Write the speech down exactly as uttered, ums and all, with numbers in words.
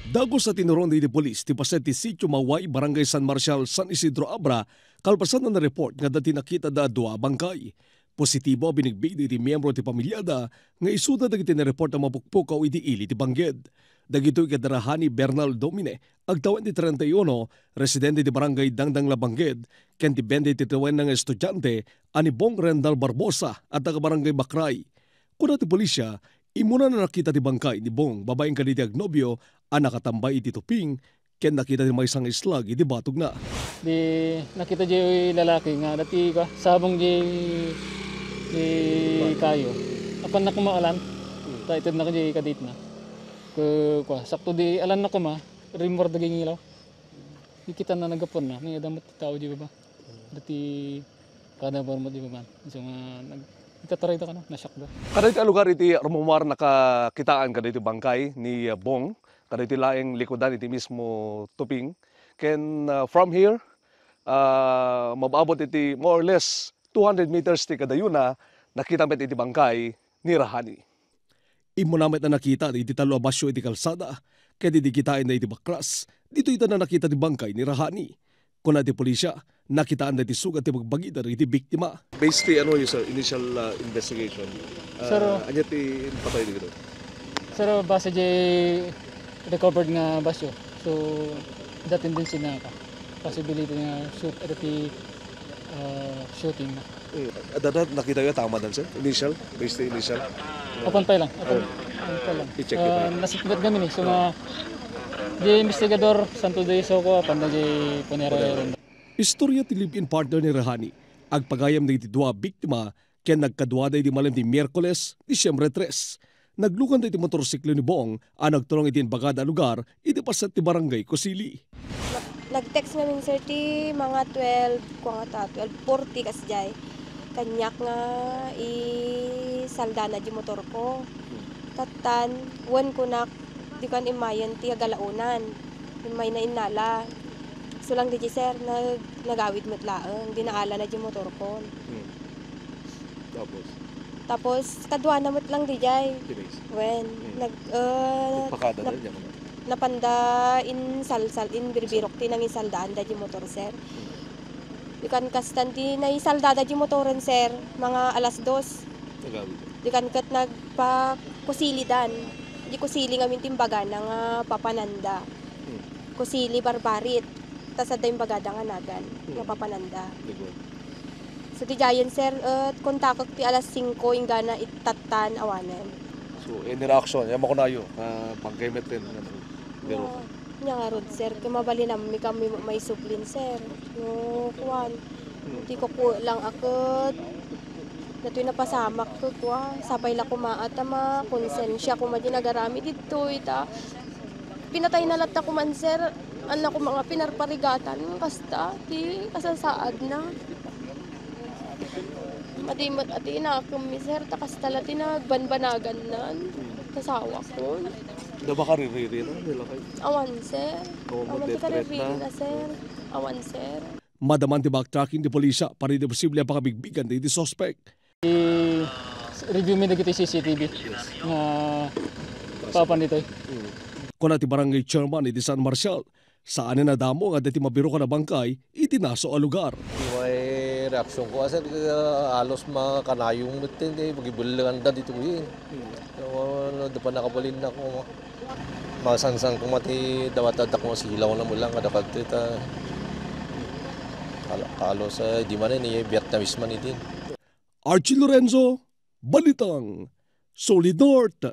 Dagus a tinuron dagiti pulis ti paset ti Sitio Maway, Barangay San Marcial, San Isidro Abra, kalpasan a na-report nga adda ti nakitada a dua a bangkay. Positibo a binigbig dagiti miyembro ti pamiliada nga isuda dagiti na-report a mapukpukaw iti ili ti bangged. Dagitoy ket Rahani Bernal Domine, agtawen ti treinta y uno, residente ti Barangay Dangdang Labangged, ken ti bente ti tawen nga estudiante a ni Bong Rendal Barbosa a taga-Barangay Bakray. Kuna ti pulisia, immuna a nakita ti bangkay ni Bong babaen kadagiti agnobio a nakatambay iti tuping ken nakita ti maysa nga islag iti batogna. Di nakita di lalaki nga dati ka sabong di, di kayo. Apan na kumaalan, ta ited na di kadit na. Ke, kwa, sakto di alan na kuma, rimor daging ilaw. Di kita na nagapon na, may adamot ti tao di baba. Dati kada barmot di baba. So nga, nag, itataray da ka na, nasyak da. Kadagiti a lugar iti rummuar nakakitaan kadagiti bangkay ni, uh, Bong, kadagiti laeng likudan iti mismo tuping. Ken, uh, from here, uh, mababot iti more or less two hundred meters ti kadayuna, nakita met iti bangkay ni Rahani. Immuna met a nakita iti tallo a basio iti kalsada, ket idi kitaen iti bakras, ditoy ita a nakita ti bangkay ni Rahani. Kuna ti pulisia, nakitaan iti sugat ti bagbagida iti biktima. Based ti ano, sir, initial, uh, investigation, uh, Sir, ania ti patay dito? Sir, base di recovered nga basyo, so, the tendency na ka, possibility nga shoot, iti, uh, shooting na. Mm. Adda nakita yu a tama dan, sir? Initial? Based initial? Apan pa lang. Apan, apan pa lang. I-check yu pa. Ah, nasipnget kami ni. So, nga, di investigador, santo di soko, apan na di punere. Istorya ti live-in partner ni Rahani. Agpagayam dagiti dua a biktima ken nagkaduada iti malem ti Miyerkules, Disyembre tres. Naglukanda iti motorsiklo ni Bong a nagturong iti imbagada a lugar iti paset ti Barangay Cosili. Nag-, nag-text ngamin, sir, ti mga twelve, kua nga ta, twelve forty kasdiay. Kaniak nga isaldana di motorko. Tattan, wen kunak, di kan immayen ti agalaonan. Immayna innala. So lang di, sir, nag-, nagawid met laeng. Di naalana di motorko. Hmm. Tapos? Tapos, kaduana met lang dijay. Ti Mays? Wen, Mm. nag-, uh, Nagpakada na nap-, diyan, ano? napanda insalsal, inbirbirok ti nangisaldaanda di motor, sir. Mm. Di kan kastan di naisaldada di motoren, sir, mga alas dos. Nagawid. Di kan ket nagpakusilidan. Di kusili ngamin ti imbagana nga papananda. Mm. Kusili barbarit. Ta sadda imbagada nga nagan, nga Mm. papananda. Di ko. So, ti giant, sir, et kontakek ti alas singko inggana itattan awanen. So, any reaction? Yan makunayo, ah, bangkay met rin, ano, pero Nya, nya ngarud, sir, kaya mabalinammi kami ma-, maisublin, sir. No, kuwan. Hmm. Ti ko ku-, lang aket. Natoy napasamak ko, kuwa. Sapay la kumaat, ama, konsensya kuma di nagarami dito, ita. Pinatay na latta kuman, sir. Anna kuma nga pinarparigatan, kasta, ti kasasaad na. Madi met a ti inakemmi, sir, ta kasta la ti nagbanbanagan nan. Kasawak ko. Da ba kaririri na nila kayo? Awan, sir. Awan ti kaririri na, sir. Awan, sir. Madaman ti backtracking ti pulisia para iti posible a pakabigbigan dagiti suspek. I-review mi dagiti C C T V nga papan ditoy. Kuna ti barangay chairman iti San Marcial, saanen a damo nga adda ti mabirukan a bangkay iti naso a lugar. May reaksyon ko, sir, halos makanayong metten, kay gibellenganda ditoy. Ano, da pa nakabalin na ko. Masansan ko mati, dawat adda ko masilaw na mo lang, kada kadto ita. Hal-, halos, eh, di man, eh, ni Vietnamese man itin. Archie Lorenzo, Balitang Solid North.